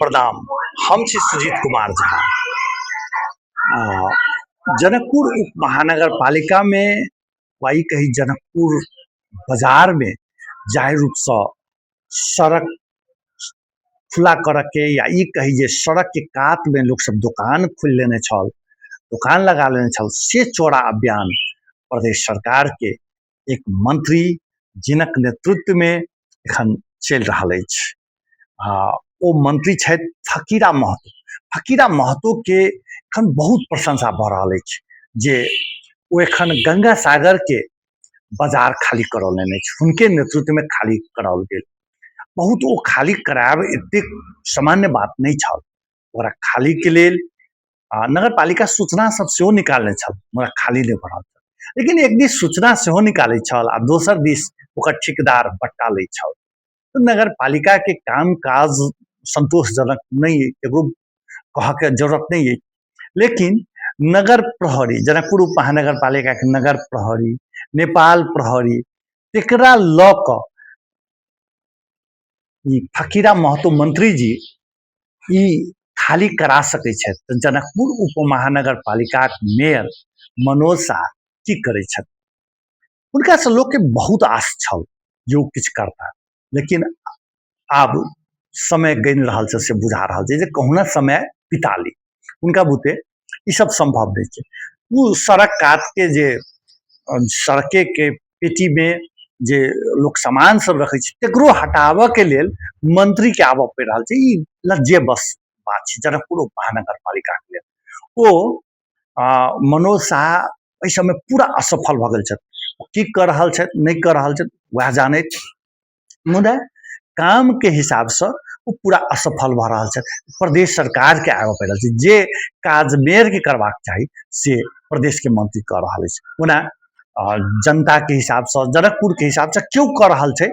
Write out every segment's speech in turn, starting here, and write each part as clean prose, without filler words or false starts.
प्रणाम, हम छी सुजीत कुमार झा। आ, जनकपुर उप महानगर पालिकामे वा ई कही जनकपुर बाजारमे जाहि रूपसँ सड़क खुला करऽके या ई कही जे सड़कके कातमे लोकसभ दोकान खोलि लेने छल, दोकान लगा लेने छल, से चौड़ा अभियान प्रदेश सरकारके एक मंत्री जिनक नेतृत्वमे एखन चलि रहल अछि। आ ओ मंत्री छथि फकीरा महतो। फकीरा महतोके एखन बहुत प्रशंसा भऽ रहल अछि जे ओ एखन गंगा सागरके बाजार खाली करौलनि अछि, हुनके नेतृत्वमे खाली कराओल गेल। बहुत ओ खाली करायब एतेक सामान्य बात नहि छल। ओकरा खालीके लेल आ नगरपालिका सूचना सब सेहो निकालने छल, मुदा खाली नहि भऽ रहल छल। लेकिन एक दिस सूचना सेहो निकालै छल आ दोसर दिस ओकर ठेकेदार बट्टा लै छल। नगर पालिका के काम काज संतोषजनक नहीं है, केकरो कह के जरूरत नहीं है। लेकिन नगर प्रहरी, जनकपुर उप महानगर पालिका के नगर प्रहरी, नेपाल प्रहरी, तेकरा ल क ई फकीरा महतो मंत्री जी ई खाली करा सकै छथि तऽ जनकपुर उप महानगर पालिकाक मेयर मनोज साह की करै छथि? हुनकासँ लोकके बहुत आस छल जे ओ किछु करता, लेकिन आब समय गनि रहल छै से बुझा रहल छै जे कहुना समय बिता ली। हुनका बुते ई सब सम्भव नहि छै। ओ सड़क कातके जे सड़केके पेटीमे जे लोक सामान सब रखै छै तकरो हटाबऽके लेल मंत्रीके आबऽ पड़ि रहल छै। ई लज्जेबस बात छै जनकपुर महानगरपालिकाके लेल। ओ मनोज साह एहि सबमे पूरा असफल भऽ गेल छथि। की कऽ रहल छथि, नहि कऽ रहल छथि, वएह जानैत, मुदा कामके हिसाबसँ ओ पूरा असफल भऽ रहल छथि। प्रदेश सरकारके आबऽ पड़ि रहल छै, जे काज मेयरके करबाक चाही से प्रदेशके मंत्री कऽ रहल अछि। ओना जनताके हिसाबसँ, जनकपुरके हिसाबसँ केओ कऽ रहल छै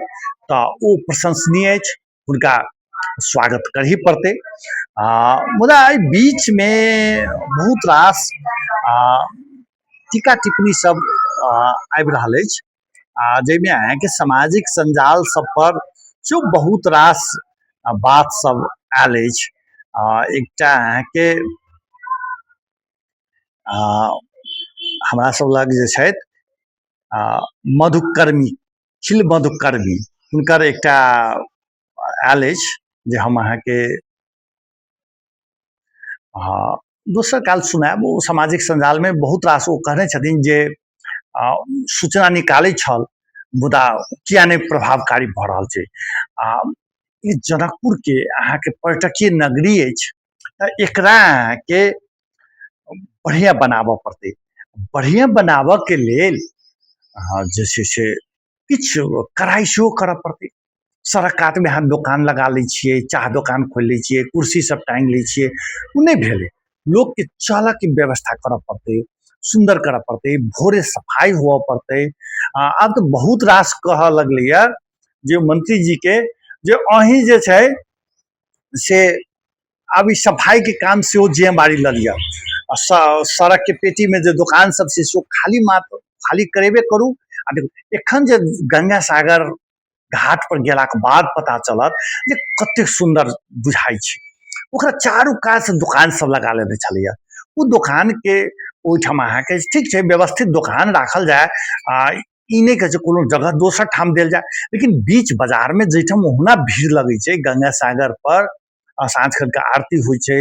तऽ ओ प्रशंसनीय अछि, हुनका स्वागत करही पड़तै। मुदा एहि बीचमे बहुत रास टीका टिप्पणी सब आबि रहल अछि, आ जाहिमे अहाँके सामाजिक सञ्जाल सब पर सेहो बहुत रास बात सब आयल अछि। एकटा अहाँके हमरा सब लग जे छथि मधुकर्मी, खिल मधुकर्मी, हुनकर एकटा आयल अछि जे हम अहाँके दोसर काल सुनायब। ओ सामाजिक सञ्जालमे बहुत रास ओ कहने छथिन जे सूचना निकालै छल मुदा किया नहि प्रभावकारी भऽ रहल छै। आ ई जनकपुरके अहाँके पर्यटकीय नगरी अछि तऽ एकरा अहाँके बढ़िआँ बनाबऽ पड़तै। बढ़िआँ बनाबऽके लेल जे छै से किछु कड़ाइ सेहो करऽ पड़तै। सड़क कातमे अहाँ दोकान लगा लै छियै, चाह दोकान खोलि लै छियै, कुर्सी सब टाँगि लै छियै, ओ नहि भेलै। लोकके चलऽके व्यवस्था करऽ पड़तै, सुन्दर करऽ पड़तै, भोरे सफाइ हुअ पड़तै। आब तऽ बहुत रास कहऽ लगलैए जे मंत्री जीके जे अहीं जे छै से आब ई सफाइके काम सेहो जिम्मेवारी लऽ लिअ, आ सड़कके पेटीमे जे दोकान सब छै से खाली मात्र खाली करेबे करू। आ देखू एखन जे गंगा सागर घाट पर गेलाके बाद पता चलत जे कतेक सुन्दर बुझाइ छै। ओकरा चारू कात से दोकान सब लगा लेने छलैया। ओ दोकानके ओहिठाम अहाँके ठीक छै व्यवस्थित दोकान राखल जाय, आ ई नहि कहै छै कोनो जगह दोसर ठाम देल जाय, लेकिन बीच बाजारमे जाहिठाम ओहुना भीड़ लगै छै गंगा सागर पर, आ साँझ खनके आरती होइ छै,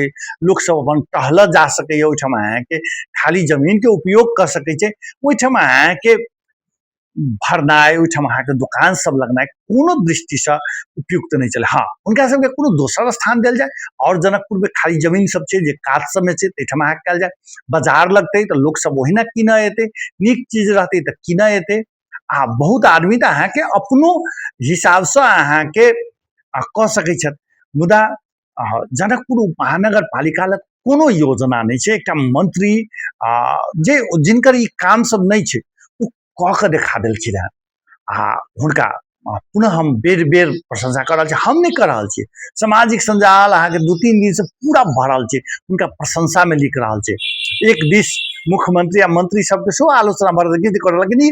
लोकसभ अपन टहलऽ जा सकैए, ओहिठाम अहाँके खाली जमीनके उपयोग कऽ सकै छै, ओहिठाम अहाँके भरनाइ, ओहिठाम अहाँके दोकान सब लगनाइ कोनो दृष्टिसँ उपयुक्त नहि छलै। हँ, हुनका सबके कोनो दोसर स्थान देल जाय, आओर जनकपुरमे खाली जमीन सब छै जे कात सबमे छै, ताहिठाम अहाँके कयल जाय। बाजार लगतै तऽ लोकसब ओहिना कीनऽ एतै, नीक चीज रहतै तऽ कीनऽ एतै। आ बहुत आदमी तऽ अहाँके अपनो हिसाबसँ अहाँके कऽ सकै छथि। मुदा जनकपुर महानगर पालिका लग कोनो योजना नहि छै। एकटा मंत्री जे जिनकर ई काम सब नहि छै ओ कऽ के देखा देलखिन हेँ, आ हुनका पुनः हम बेर बेर प्रशंसा कऽ रहल छी। हम नहि कऽ रहल छी, सामाजिक सञ्जाल अहाँके 2-3 दिनसँ पूरा भरल छै, हुनका प्रशंसामे लिख रहल छै। एक दिस मुख्यमंत्री आ मंत्री सबके सेहो आलोचना भऽ रहल छै, लेकिन ई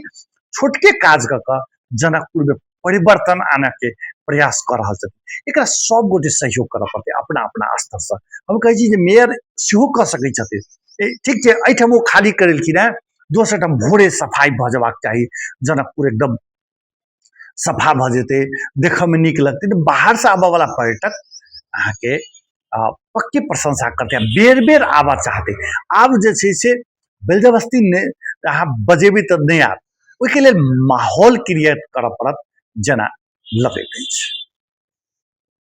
छोटके काज कऽ कऽ जनकपुरमे परिवर्तन आनऽके प्रयास कऽ रहल छथिन। एकरा सब गोटे सहयोग करऽ पड़तै अपना अपना स्तरसँ। हम कहै छी जे मेयर सेहो कऽ सकै छथिन। ठीक छै, एहिठाम ओ खाली करेलखिन हेँ, दोसर ठाम भोरे सफाइ भऽ जेबाक चाही, जनकपुर एकदम सफा भऽ जेतै, देखऽमे नीक लगतै, तऽ बाहरसँ आबऽवला पर्यटक अहाँके पक्के प्रशंसा करतै आ बेर बेर आबऽ चाहतै। आब जे छै से बेलजबस्ती नहि अहाँ बजेबै तऽ नहि आयत, ओहिके लेल माहौल क्रिएट करऽ पड़त जेना लगैत अछि।